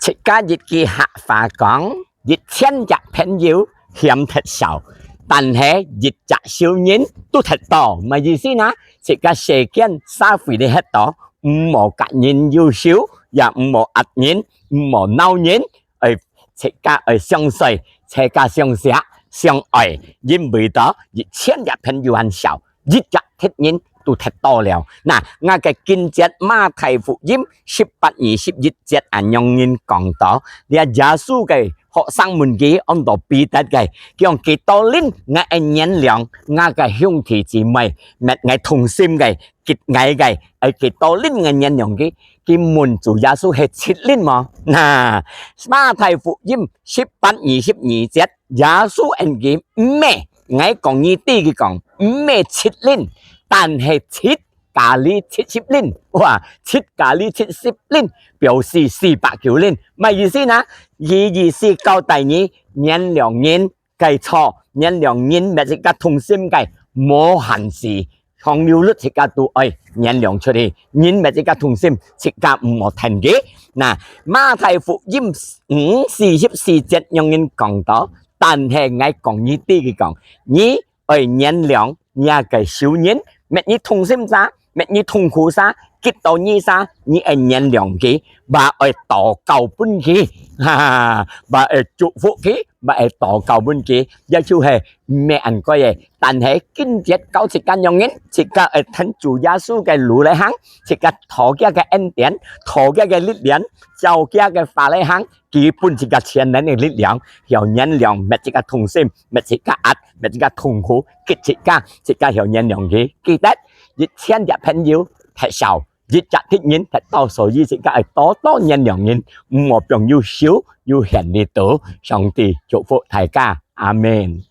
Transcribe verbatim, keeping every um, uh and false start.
自家一句客話講，一千隻朋友嫌忒少，但係一隻仇人都忒多，麼个意思呢？自家世間社會裡歇到，毋好㧯人有仇，也毋好壓人，毋好惱人，愛自家愛相隨，自家相惜、相愛，因為到一千隻朋友還少，一隻敵人都忒多了。那，𠊎个經節馬太福音十八二十一節恁樣人講到，這耶穌个學生問佢，安到彼得个，講：「幾多輪𠊎愛原諒𠊎个兄弟姊妹，搣𠊎痛心个，激𠊎个，愛幾多輪𠊎原諒佢？」佢問主耶穌係七輪無？那，馬太福音十八二十二節，耶穌應佢：「毋係，𠊎講你知佢講，毋係七輪，但係七加二七十輪。」哇，七加二七十輪，表示四百九輪。麼个意思呢？佢意思交代你，原諒人个錯，原諒人搣自家痛心个，無限時。 長久日自家都愛原諒出去，人搣自家痛心，自家毋好跈佢。那，馬太福音五四十四節樣人講到，但係𠊎講你知佢講，你愛原諒你个仇人，搣你痛心儕，搣你痛苦儕，激到你儕，你愛原諒佢，還愛禱告分佢，哈哈，還愛祝福佢，還愛禱告分佢，這就係毋係恁該个。 但係經節教自家樣人，自家愛跈主耶穌个路來行，自家討佢个恩典，討佢个力量，照佢个話來行，佢分自家全能个力量，曉原諒搣自家痛心，搣自家壓，搣自家痛苦，激自家，自家曉原諒佢。記得，一千隻朋友忒少，一隻敵人忒多，所以自家愛多多原諒人，毋好放有仇有恨裡肚。上帝祝福大家，阿們。